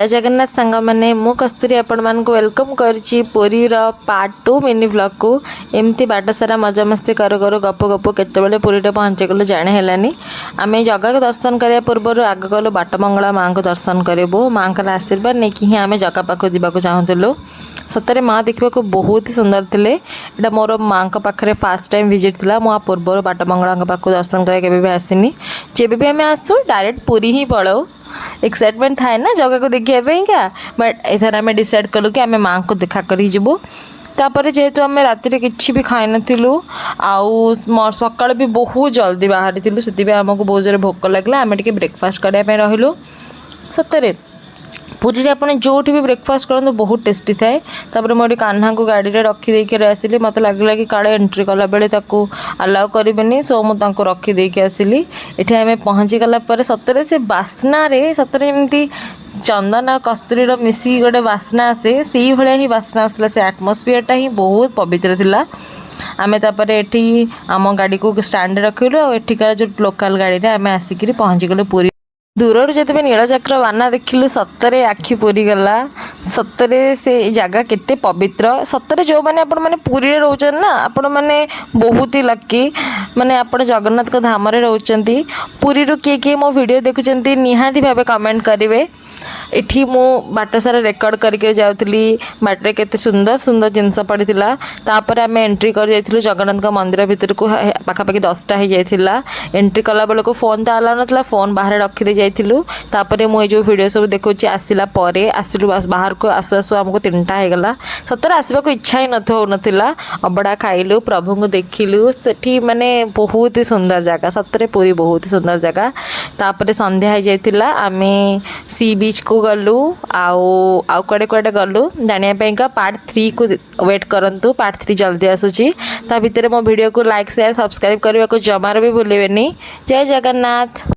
ଜୟ ଜଗନ୍ନାଥ ସାଙ୍ଗମାନେ, ମୁଁ କସ୍ତୁରୀ ଆପଣମାନଙ୍କୁ welcome କରିଛି ପୁରୀର ପାର୍ଟ 2 ମିନି ବ୍ଲଗ୍କୁ। ଏମିତି ବାଟ ସାରା ମଜାମସ୍ତି କରୁ କରୁ, ଗପ ଗପ କେତେବେଳେ ପୁରୀରେ ପହଞ୍ଚିଗଲୁ ଜାଣି ହେଲାନି। ଆମେ ଜଗାକୁ ଦର୍ଶନ କରିବା ପୂର୍ବରୁ ଆଗ ଗଲୁ ବାଟମଙ୍ଗଳା ମାଆଙ୍କୁ ଦର୍ଶନ କରିବୁ। ମାଆଙ୍କର ଆଶୀର୍ବାଦ ନେଇକି ହିଁ ଆମେ ଜଗା ପାଖକୁ ଯିବାକୁ ଚାହୁଁଥିଲୁ। ସତରେ ମା ଦେଖିବାକୁ ବହୁତ ସୁନ୍ଦର ଥିଲେ। ଏଇଟା ମୋର ମାଆଙ୍କ ପାଖରେ ଫାର୍ଷ୍ଟ ଟାଇମ୍ ଭିଜିଟ୍ ଥିଲା। ମୁଁ ଆ ପୂର୍ବରୁ ବାଟମଙ୍ଗଳାଙ୍କ ପାଖକୁ ଦର୍ଶନ କରିବା କେବେ ବି ଆସିନି। ଯେବେ ବି ଆମେ ଆସୁ, ଡାଇରେକ୍ଟ ପୁରୀ ହିଁ ପଳାଉ। ଏକ୍ସାଇଟମେଣ୍ଟ ଥାଏ ନା ଜଗାକୁ ଦେଖିବା ପାଇଁକା। ବଟ୍ ଏଥର ଆମେ ଡିସାଇଡ଼୍ କଲୁ କି ଆମେ ମାଆଙ୍କୁ ଦେଖା କରିକି ଯିବୁ। ତାପରେ ଯେହେତୁ ଆମେ ରାତିରେ କିଛି ବି ଖାଇନଥିଲୁ ଆଉ ସକାଳୁ ବି ବହୁତ ଜଲ୍ଦି ବାହାରିଥିଲୁ, ସେଥିପାଇଁ ଆମକୁ ବହୁତ ଜୋରେ ଭୋକ ଲାଗିଲା। ଆମେ ଟିକେ ବ୍ରେକଫାଷ୍ଟ କରିବା ପାଇଁ ରହିଲୁ। ସତରେ ପୁରୀରେ ଆପଣ ଯେଉଁଠି ବି ବ୍ରେକଫାଷ୍ଟ କରନ୍ତୁ, ବହୁତ ଟେଷ୍ଟି ଥାଏ। ତାପରେ ମୁଁ ଏଠି କାହ୍ନାକୁ ଗାଡ଼ିରେ ରଖିଦେଇକି ଆସିଲି। ମୋତେ ଲାଗିଲା କି କାଳେ ଏଣ୍ଟ୍ରି କଲାବେଳେ ତାକୁ ଆଲାଉ କରିବେନି, ସୋ ମୁଁ ତାଙ୍କୁ ରଖିଦେଇକି ଆସିଲି। ଏଠି ଆମେ ପହଞ୍ଚିଗଲା ପରେ ସତରେ ସେ ବାସ୍ନାରେ, ସତରେ ଯେମିତି ଚନ୍ଦନ ଆଉ କସ୍ତୁରୀର ମିଶିକି ଗୋଟେ ବାସ୍ନା ଆସେ, ସେଇଭଳିଆ ହିଁ ବାସ୍ନା ଆସୁଥିଲା। ସେ ଆଟମୋସ୍ଫିୟରଟା ହିଁ ବହୁତ ପବିତ୍ର ଥିଲା। ଆମେ ତାପରେ ଏଠି ଆମ ଗାଡ଼ିକୁ ଷ୍ଟାଣ୍ଡରେ ରଖିଲୁ ଆଉ ଏଠିକାର ଯେଉଁ ଲୋକାଲ୍ ଗାଡ଼ିରେ ଆମେ ଆସିକିରି ପହଞ୍ଚିଗଲୁ ପୁରୀ। ଦୂରରୁ ଯେତେବେଳେ ନୀଳଚକ୍ର ବାନା ଦେଖିଲୁ, ସତରେ ଆଖି ପୁରିଗଲା। ସତରେ ସେ ଜାଗା କେତେ ପବିତ୍ର। ସତରେ ଯେଉଁମାନେ ଆପଣମାନେ ପୁରୀରେ ରହୁଛନ୍ତି ନା, ଆପଣମାନେ ବହୁତ ହି ଲକି। ମାନେ ଆପଣ ଜଗନ୍ନାଥଙ୍କ ଧାମରେ ରହୁଛନ୍ତି। ପୁରୀରୁ କିଏ କିଏ ମୋ ଭିଡ଼ିଓ ଦେଖୁଛନ୍ତି, ନିହାତି ଭାବେ କମେଣ୍ଟ କରିବେ। ଏଠି ମୁଁ ବାଟ ସାରା ରେକର୍ଡ଼ କରିକି ଯାଉଥିଲି। ବାଟରେ କେତେ ସୁନ୍ଦର ସୁନ୍ଦର ଜିନିଷ ପଡ଼ିଥିଲା। ତାପରେ ଆମେ ଏଣ୍ଟ୍ରି କରି ଯାଇଥିଲୁ ଜଗନ୍ନାଥଙ୍କ ମନ୍ଦିର ଭିତରକୁ। ପାଖାପାଖି 10ଟା ହେଇଯାଇଥିଲା। ଏଣ୍ଟ୍ରି କଲା ବେଳକୁ ଫୋନ୍ ତ ଆଲାଉ ନଥିଲା, ଫୋନ୍ ବାହାରେ ରଖିଦେଇ ଯାଇଥିଲୁ। ତାପରେ ମୁଁ ଏଇ ଯେଉଁ ଭିଡ଼ିଓ ସବୁ ଦେଖୁଛି, ଆସିଲା ପରେ ଆସିଲୁ। ବାହାରକୁ ଆସୁ ଆସୁ ଆମକୁ 3ଟା ହେଇଗଲା। ସତରେ ଆସିବାକୁ ଇଚ୍ଛା ହିଁ ହେଉନଥିଲା। ଅବଢ଼ା ଖାଇଲୁ, ପ୍ରଭୁଙ୍କୁ ଦେଖିଲୁ ସେଠି। ମାନେ ବହୁତ ହି ସୁନ୍ଦର ଜାଗା। ସତରେ ପୁରୀ ବହୁତ ହି ସୁନ୍ଦର ଜାଗା। ତାପରେ ସନ୍ଧ୍ୟା ହେଇଯାଇଥିଲା, ଆମେ ସି ବିଚ୍କୁ ଗଲୁ ଆଉ ଆଉ କୁଆଡ଼େ କୁଆଡ଼େ ଗଲୁ, ଜାଣିବା ପାଇଁକା ପାର୍ଟ 3କୁ ୱେଟ୍ କରନ୍ତୁ। ପାର୍ଟ 3 ଜଲ୍ଦି ଆସୁଛି। ତା ଭିତରେ ମୋ ଭିଡ଼ିଓକୁ ଲାଇକ୍, ସେୟାର, ସବସ୍କ୍ରାଇବ୍ କରିବାକୁ ଜମାରୁ ବି ଭୁଲିବେନି। ଜୟ ଜଗନ୍ନାଥ।